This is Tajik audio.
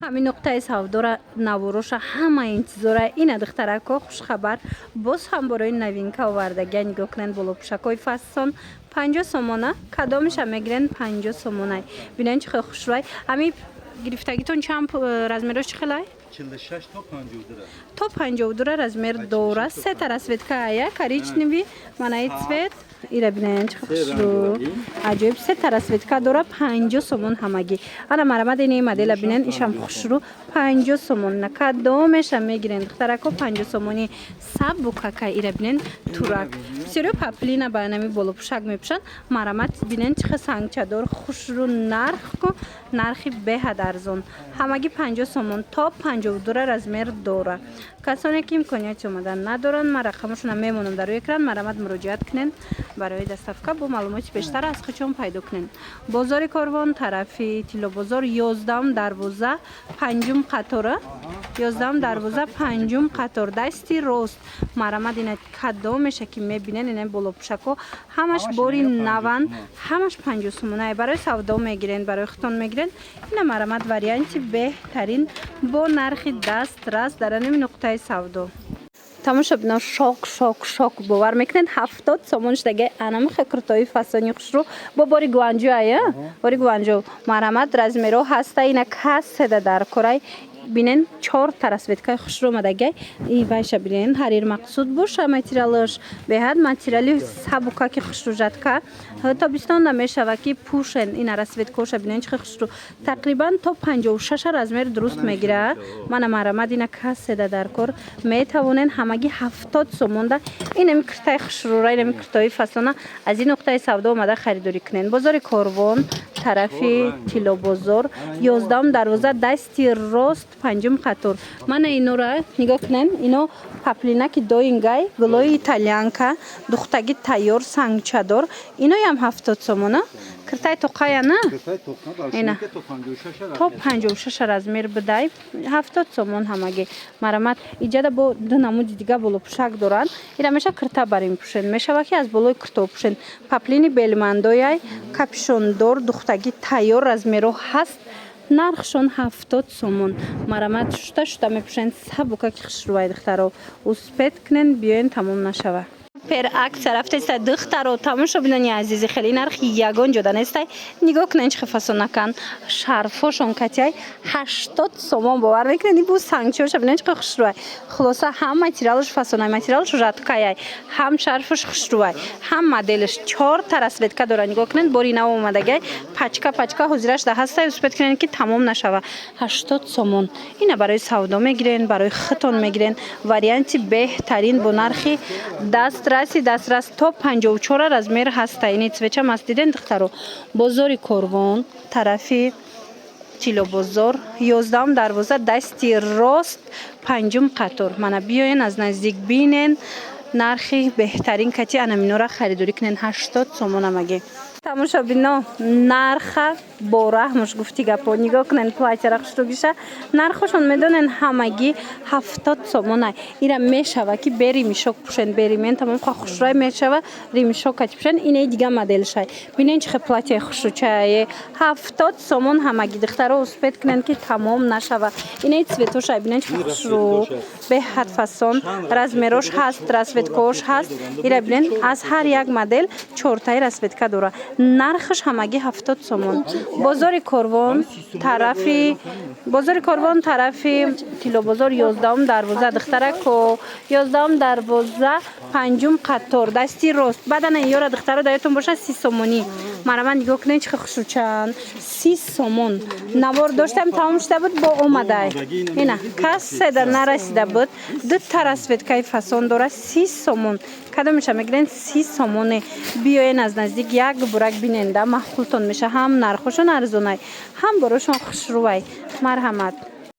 Ҳамин нуқтаи савдора навороша ҳама интизора. Ина, духтарако, хушхабар, боз ҳам борои новинка овардагия. Нигоҳ кунед, болопӯшакҳои фасон 50 сомона. Кадомеша мегирен, 50 сомонай. Бинен, чӣ хел хушрӯй. Ҳамин гирифтагитон чанд размерош чӣ хелай? 46 то 52. То 52 размер дора. Сета расцветка ая: коричневый, манаи цвет ира бинен, чӣ хушрӯ, аҷоиб. Сета расцветка дора, 50 сомон ҳамагӣ. Ана, марамад, ини модела бинен, ишам хушрӯ, 50 сомон. На, кадомеша мегирен, духтарако, 50 сомони. Сабукака ира бинен, турак. Бисёриё паплина ба нами болопӯшак мепӯшанд. Марамат, бинен, чӣ хел сангчадор, хушрӯ. Нарх ку, нархи беҳад арзон, ҳамагӣ 50 сомон. То 52 размер дора. Касоне ки имконияти омадан надоранд, ман рақамошона мемонам дар рӯи экран. Марамат, муроҷиат кунед барои доставка. Бо маълумоти бештар аз худшон пайдо кунед. Бозори Корвон, тарафи Тиллобозор, 11-ум дарвоза, панҷум қатора, 11-ум дарвоза, панҷум қатор, дасти рост. Марамат, ина кадомеша ки мебинен, ина болопӯшако ҳамаш бори наванд, ҳамаш 50 сомонае. Барои савдо мегирен, барои худтон мегирен, ина, марамат, варианти беҳтарин бо нархи дастрас дар анами нуқтаи савдо. Тамошобино, шок, шок, шок! Бовар мекунед, 70 сомон шудаги анамиха куртои фасони хушрӯ бо бори Гуанҷу ая, бори Гуанҷу. Марамат, размеро ҳаста. Ина каседа дар корай, бинен, чорта расцветкаи хушрӯ омадагай. И вайша бинен, ҳарир мақсуд боша. Материалаш беҳад материали сабукаки хушрӯ, жатка. Тобистон намешава ки пӯшен. Ина расцветкоша бинен, чӣ хушрӯ. Тақрибан то 56 размер дуруст мегира. Мана, марамад, ина каседа дар кор метавонен, ҳамагӣ 70 сомонда инами куртаи хушрӯра, инами куртаи фасона аз ин нуқтаи савдо омада харидорӣ кунен. Бозори Корвон, тарафи Тиллобозор, 11-ум дарвоза, дасти рост, панҷум қатор. Мана инора нигоҳ кунен. Ино паплинаки доингай, гулои итальянка, духтаги тайёр, сангчадор. Иноям 70 сомона. Киртай тоқая на? Ина то 56 размер бидай, 70 сомон ҳамагӣ. Марамат, иҷада бо ду намуди дига болопӯшак доранд. Ира меша кирта барин пӯшен, мешава ки аз болои кирто пӯшен. Паплини белмандояй, капюшондор, духтагӣ тайёр, размеро ҳаст, нархшон 70 сомон. Марамат, шута шута мепӯшен, сабукаки хушрӯвай. Духтаро, успеть кунен, биёен, тамом нашава. Пер акция рафтеста, духтаро, тамошобинони азизи, хеле нархи ягон ҷода нестай. Нигоҳ кунен, чӣ фасонакан, шарфошон катяй, 80 сомон. Бовар мекунед, бу сангчиоша бинен, чӣ хушрӯвай. Хулоса, ҳам материалаш фасонай, материалаш жаткаяй, ҳам шарфаш хушрӯвай, ҳам моделаш. Чорта расцветка дора. Нигоҳ кунед, бори нав омадагай, пачка пачка ҳозираш да ҳастай. Успеть кунед, ки тамом нашава. 80 сомон. Ина барои савдо мегирен, барои худтон мегирен, варианти беҳтарин бо нархи дастраси дастрас. То 54 размер ҳаста. Ини цвечам аст, диден, духтаро? Бозори Корвон, тарафи Тиллобозор, 11-ум дарвоза, дасти рост, панҷум қатор. Мана, биёен, аз наздик бинен, нархи беҳтарин кати анаминора харидорӣ кунен, 80 сомон амагӣ. Тамошобино, нарха бо раҳмуш гуфти гапо. Нигоҳ кунен, платьяра хушрӯгиша. Нархошон медонен, ҳамагӣ 70 сомона. Ира мешава ки бе ремешок пӯшен, бе ремень тамом хушрӯй мешава, ремешок кати пӯшен. Инаи дига моделшай, бинен, чӣ хел платьяи хушрӯчае, 70 сомон ҳамагӣ. Духтаро, успеть кунен, ки тамом нашава. Инаи цветошай, бинен, чӣ хушрӯ, беҳад фасон. Размерош ҳаст, расцветкаош ҳаст. Ира бинен, аз ҳар як модел чортаи расцветка дора. Нархаш ҳамагӣ 70 сомон. Бозори Корвон, тарафи бозори Корвон, тарафи Тиллобозор, 11-ум дарвоза, духтарако, 11-ум дарвоза, панҷум қатор, дасти рост. Баъдана ёра, духтаро, даётон боша, 30 сомонӣ. Мараман, нигоҳ кунед, чӣ хушрӯчанд, 30 сомон. Навор доштам, тамом шуда буд, бо омадай. Ина каседа нарасида буд. Дута расцветкаи фасон дора, 30 сомон. Кадомеша мегирен, 30 сомоне. Биёен, аз наздик як бурак биненда, маъқултон меша. Ҳам нархошон арзонай, ҳам борошон хушрӯвай. Марҳамат.